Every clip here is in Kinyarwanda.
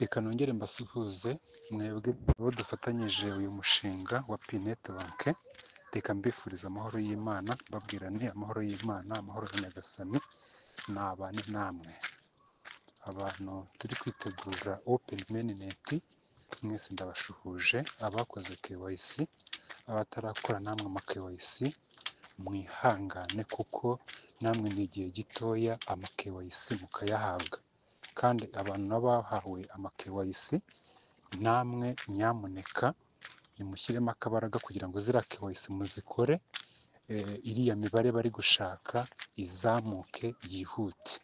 Reka nongere mbasuhuze mwebwe abo dufatanyije uyu mushinga wa Pi Network, reka mbifurize amahoro y'Imana, mbabwira nti amahoro y'Imana, amahoro ya Nyagasani nabane namwe. Abantu turi kwitegura Open Mainnet mwese ndabashuhuje, abakoze KYC, abatarakora namwe ama KYC mwihangane kuko namwe ni igihe gitoya ama KYC mukayahabwa, kandi abantu nabo bahawe ama KYC namwe nyamuneka nimushyiremo akabaraga kugira ngo ziriya KYC muzikore, iriya mibare bari gushaka izamuke yihute.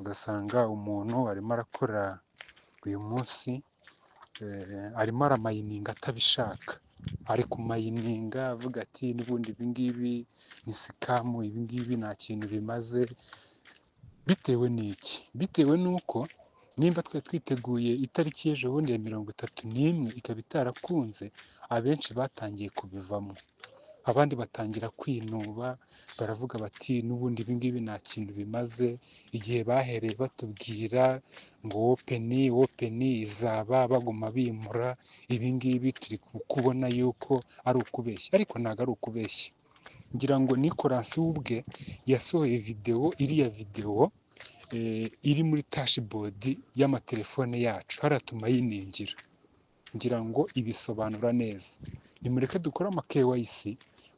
Ugasanga umuntu arimo arakora uyu munsi, arimo aramayininga atabishaka, ari kumayininga avuga ati n'ubundi ibi ngibi ni scam, ibi ngibi nta kintu bimaze, bitewe n'iki? Bitewe n'uko nimba twari twiteguye itariki y'ejo bundi ya 31 ikaba itarakunze, abenshi batangiye kubivamo, abandi batangira kwinuba, baravuga bati n'ubundi ibi ngibi nta kintu bimaze, igihe bahereye batubwira ngo open, open izaba, baguma bimura, ibi ngibi turi kubona yuko ari ukubeshya, ariko ntabwo ari ukubeshya. Ngira ngo Nicolas we ubwe yasohoye videwo, iriya videwo iri muri dashboard y'amatelefone yacu, hariya tumayiningira, ngira ngo ibisobanura neza. Nimureke dukore ama KYC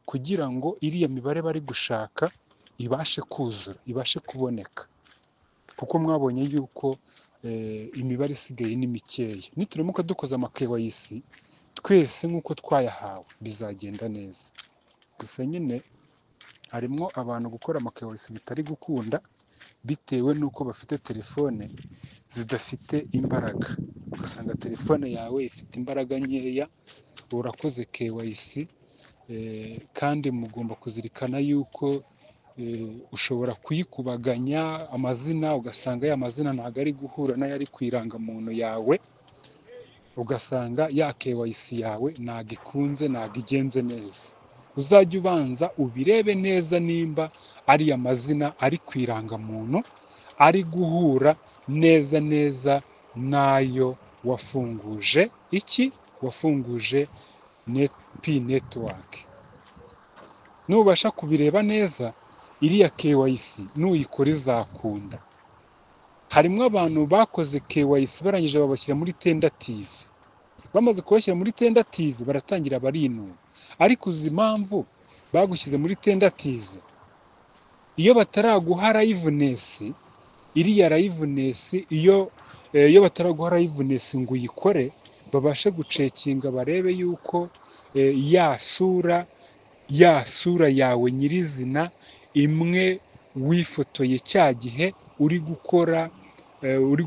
kugira ngo iriya mibare bari gushaka ibashe kuzura, ibashe kuboneka, kuko mwabonye yuko imibare isigaye ni mikeya. Nituramuka dukoze ama KYC twese nk'uko twayahawe bizagenda neza. Gusa nyine harimo abantu gukora ama KYC bitari gukunda, bitewe n'uko bafite telefone zidafite imbaraga, ugasanga telefone yawe ifite imbaraga nkeya, urakoze KYC, kandi mugomba kuzirikana yuko ushobora kuyikubaganya amazina, ugasanga ya mazina ntabwo ari guhura n'ayari ku irangamuntu yawe, ugasanga ya KYC yawe ntabwo ikunze, ntabwo igenze neza. Uzajye ubanza ubirebe neza nimba ariya mazina ari ku irangamuntu ari guhura neza neza n'ayo wafunguje iki? Wafunguje Pi Network. Nubasha kubireba neza iriya KYC nuyikora izakunda. Harimo abantu bakoze KYC barangije babashyira muri tentative, bamaze kubashyira muri tentative baratangira barinuba, ariko uzi impamvu bagushyize muri tentative? Iyo bataraguha liveness, iriya liveness iyo bataraguha liveness ngo uyikore, babashe gucekinga barebe yuko ya sura yawe nyirizina imwe wifotoye cya gihe uri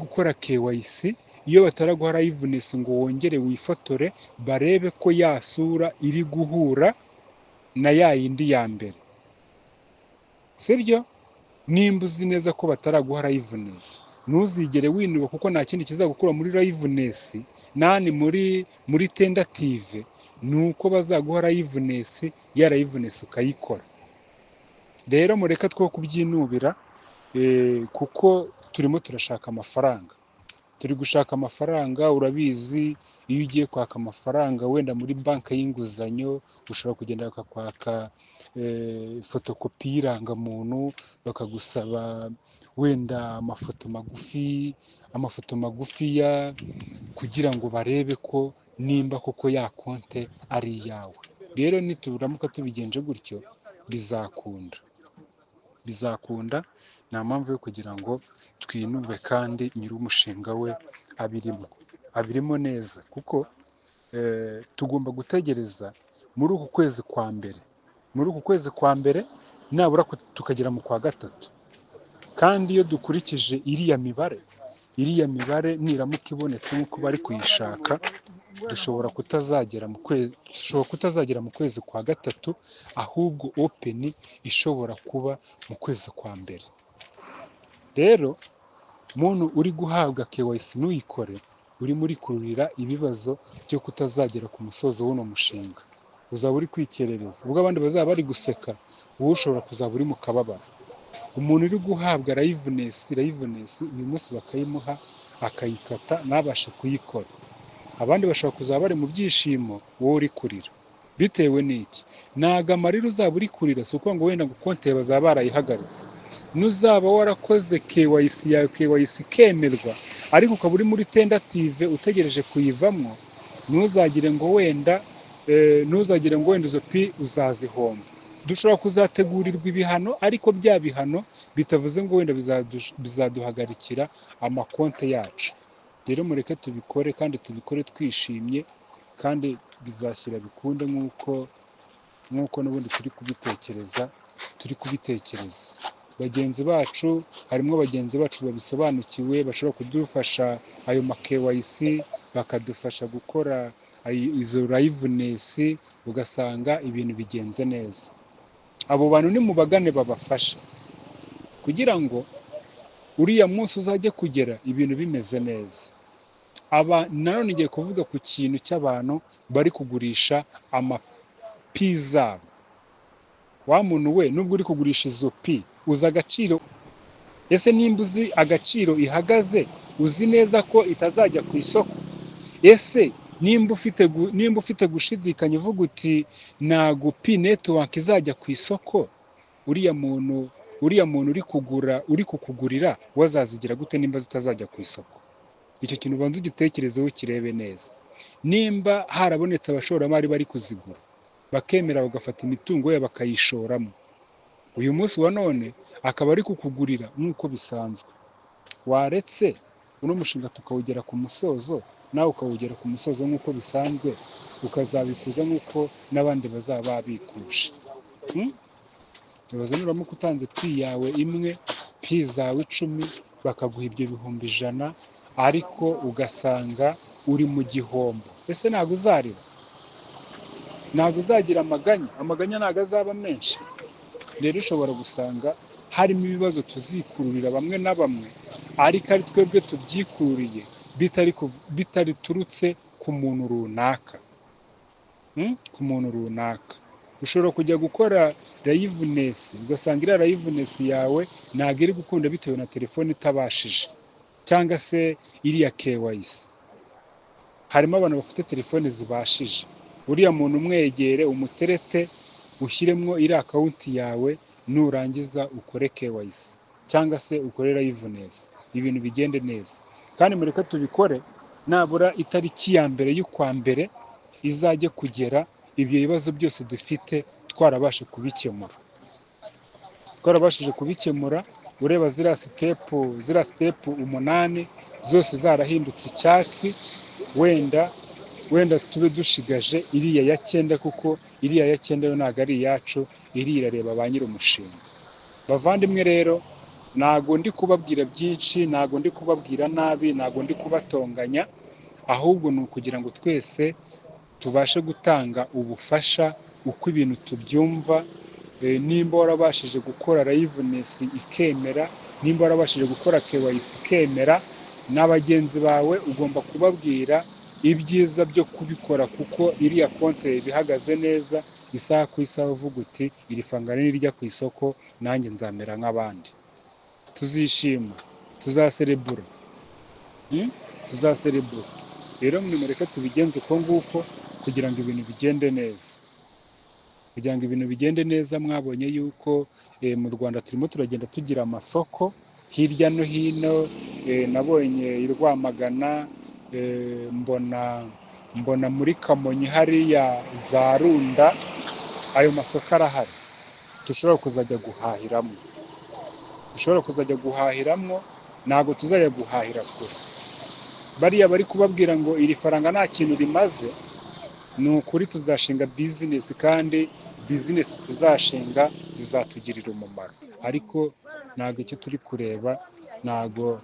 gukora KYC, iyo bataraguha liveness ngo wongere wifotore barebe ko ya sura iri guhura na ya yindi ya mbere, sibyo? Nimba uzi neza ko bataraguha liveness, ntuzigere winuba, kuko nta kindi kizagukura muri liveness nani muri tentative, ni uko bazaguha liveness, ya liveness ukayikora. Rero mureke two kubyinubira, kuko turimo turashaka amafaranga, turi gushaka amafaranga. Urabizi, iyo ugiye kwaka amafaranga wenda muri banki y'inguzanyo, ushobora kugenda bakakwaka fotokopi y'irangamuntu, bakagusaba wenda amafoto magufi, amafoto magufiya, kugira ngo barebe ko nimba koko ya konte ari iyawe. Rero nituramuka tubigenje gutyo bizakunda, bizakunda. Nta mpamvu yo kugira ngo twinube, kandi nyir'umushinga we abirimo, abirimo neza, kuko tugomba gutegereza muri uku kwezi kwa mbere, muri uku kwezi kwa mbere nabura tukagera mu kwa gatatu. Kandi iyo dukurikije iriya mibare, iriya mibare niramuka ibonetse nk'uko bari kuyishaka, dushobora kutazagera mu kwezi kwa gatatu, ahubwo open ishobora kuba mu kwezi kwa mbere. Rero muntu uri guhabwa KYC ntuyikore, urimo urikururira ibibazo byo kutazagera ku musozo w'uno mushinga, uzaba uri kwikerereza. Ubwo abandi bazaba bari guseka, wowe ushobora kuzaba uri mu kababaro. Umuntu uri guhabwa liveness, liveness uyu munsi bakayimuha, akayikata ntabashe kuyikora. Abandi bashobora kuzaba bari mu byishimo, wowe uri kurira. Bitewe n'iki? Ntago amarira uzaba uri kurira, si ukuvuga ngo wenda ngo konti yawe bazaba barayihagaritse. Nuzaba warakoze KYC yawe, KYC ikemerwa, ariko ukaba uri muri tentative utegereje kuyivamo, ntuzagire ngo wenda izo Pi uzazihomba. Dushobora kuzategurirwa ibihano, ariko bya bihano bitavuze ngo wenda bizaduhagarikira amakonti yacu. Rero mureke tubikore kandi tubikore twishimye, kandi bizashyira bikunde nk'uko n'ubundi turi kubitekereza. Bagenzi bacu, harimo bagenzi bacu babisobanukiwe, bashobora kudufasha ayo ma KYC, bakadufasha gukora izo liveness, ugasanga ibintu bigenze neza. Abo bantu nimubagane babafashe, kugira ngo uriya munsi uzajye kugera ibintu bimeze neza. Aba nanone ngiye kuvuga ku kintu cy'abantu bari kugurisha amaPi zabo. Wa muntu we, nubwo uri kugurisha izo Pi, uzi agaciro? Ese nimba uzi agaciro ihagaze, uzi neza ko itazajya ku isoko? Ese nimba ufite gushidikanya uvuga uti ntago Pi Network izajya ku isoko, uriya muntu uri kugura, uri kukugurira, we azazigira gute nimba zitazajya ku isoko? Icyo kintu ubanza ugitekerezeho, ukirebe neza. Nimba harabonetse abashoramari bari kuzigura, bakemera bagafata imitungo yabo bakayishoramo, uyu munsi wa none akaba ari kukugurira nk'uko bisanzwe, waretse uno mushinga tukawugera ku musozo, nawe ukawugera ku musozo nk'uko bisanzwe, ukazabikuza nk'uko n'abandi bazaba babikuje? Ibaze nuramuka utanze Pi yawe imwe, Pi zawe 10, bakaguha ibyo 100,000, ariko ugasanga uri mu gihombo. Ese ntabwo uzarira? Ntabwo uzagira amaganya? Amaganya ntabwo azaba menshi? Rero ushobora gusanga harimo ibibazo tuzikururira bamwe na bamwe, ariko ari twebwe tubyikururiye, bitariturutse ku muntu runaka. Ku muntu runaka ushobora kujya gukora liveness, ugasanga iriya liveness yawe ntabwo iri gukunda bitewe na telefone itabashije, cyangwa se iriya KYC. Harimo abantu bafite telefone zibashije. Uriya muntu umwegere, umuterete, ushyiremo iriya account yawe, nurangiza ukore KYC cyangwa se ukore liveness, ibintu bigende neza. Kandi mureke tubikore, nabura itariki ya mbere y'ukwa mbere izajye kugera, ibyo bibazo byose dufite twarabashe kubikemura, twarabashije kubikemura. Ureba ziriya step 8 zose zarahindutse icyatsi, wenda tube dushigaje iriya ya cyenda, kuko iriya ya cyenda yo ntabwo ari iyacu, iriya irareba ba nyir'umushinga. Bavandimwe rero, ntabwo ndi kubabwira byinshi, ntabwo ndi kubabwira nabi, ntabwo ndi kubatonganya, ahubwo ni ukugira ngo twese tubashe gutanga ubufasha uko ibintu tubyumva. Nimba warabashije gukora liveness ikemera, nimba warabashije gukora KYC ikemera, na bagenzi bawe ugomba kubabwira ibyiza byo kubikora, kuko iriya konti iba ihagaze neza isaha ku isaha. Uvuga uti iri faranga nirijya ku isoko nanjye nzamera nk'abandi, tuzishima, tuzaserebura. Tuzaserebura. Rero mureke tubigenze uko nguko kugira ngo ibintu bigende neza, kugira ngo ibintu bigende neza. Mwabonye yuko mu Rwanda turimo turagenda tugira amasoko hirya no hino. Nabonye i Rwamagana, mbona muri Kamonyi hariya za Runda, ayo masoko arahari dushobora kuzajya guhahiramo, dushobora kuzajya guhahiramo. Ntabwo tuzajya guhahira kure. Bariya bari kubabwira ngo iri faranga nta kintu rimaze, ni ukuri tuzashinga business, kandi business tuzashinga zizatugirira umumaro. Ariko ntabwo icyo turi kureba ntabwo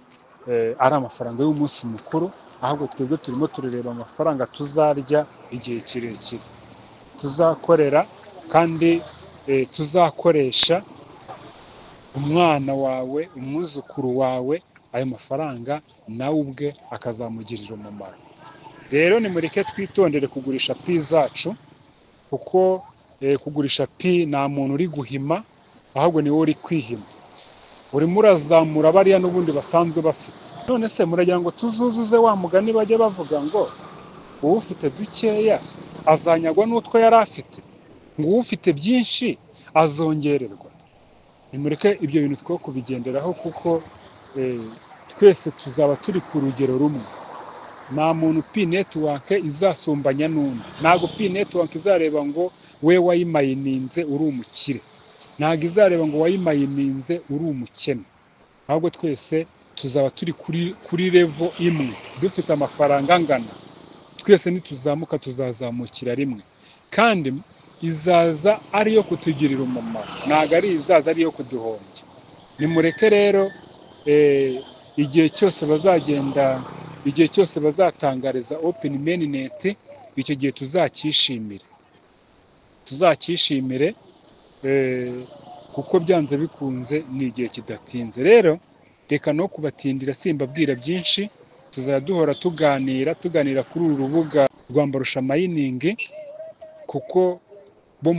ari amafaranga y'umunsi mukuru, ahubwo twebwe turimo turareba amafaranga tuzarya igihe kirekire, tuzakorera kandi tuzakoresha umwana wawe, umwuzukuru wawe, ayo mafaranga nawe ubwe akazamugirira umumaro. Rero nimureke twitondere kugurisha Pi zacu, kuko kugurisha Pi nta muntu uri guhima, ahubwo ni wowe uri kwihima. Urimo urazamura bariya n'ubundi basanzwe bafite. None se muragira ngo tuzuzuze wa mugani bajya bavuga ngo uwufite dukeya azanyagwa n'utwo yari afite, ngo uwufite byinshi azongererwa? Nimureke ibyo bintu two kubigenderaho, kuko twese tuzaba turi ku rugero rumwe. Nta muntu Pi Network izasumbanya n'undi. Ntabwo Pi Network izareba ngo we wayimayininze uri umukire, ntabwo izareba ngo wayimayininze uri umukene, ahubwo twese tuzaba turi kuri level imwe, dufite amafaranga angana. Twese nituzamuka tuzazamukira rimwe, kandi izaza ari iyo kutugirira umumaro, ntabwo ari izaza ari iyo kuduhombya. Nimureke rero igihe cyose bazagenda, igihe cyose bazatangariza open mainnet, icyo gihe tuzacyishimire, tuzacyishimire, kuko byanze bikunze ni igihe kidatinze. Rero reka no kubatindira, simbabwira byinshi, tuzajya duhora tuganira kuri uru rubuga rwa Mbarusha Mining, kuko bo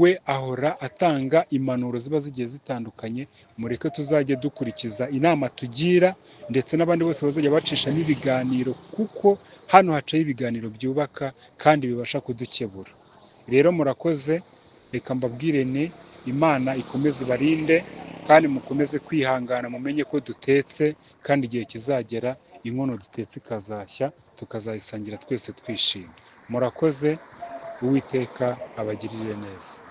we ahora atanga impanuro ziba zigiye zitandukanye. Mureke tuzajye dukurikiza inama tugira, ndetse n'abandi bose bazajya bacishamo ibiganiro, kuko hano hacaho ibiganiro byubaka kandi bibasha kudukebura. Rero murakoze, reka mbabwire ni Imana ikomeze ibarinde, kandi mukomeze kwihangana, mumenye ko dutetse, kandi igihe kizagera inkono dutetse ikazashya, tukazayisangira twese twishimye. Murakoze, Uwiteka abagirire neza.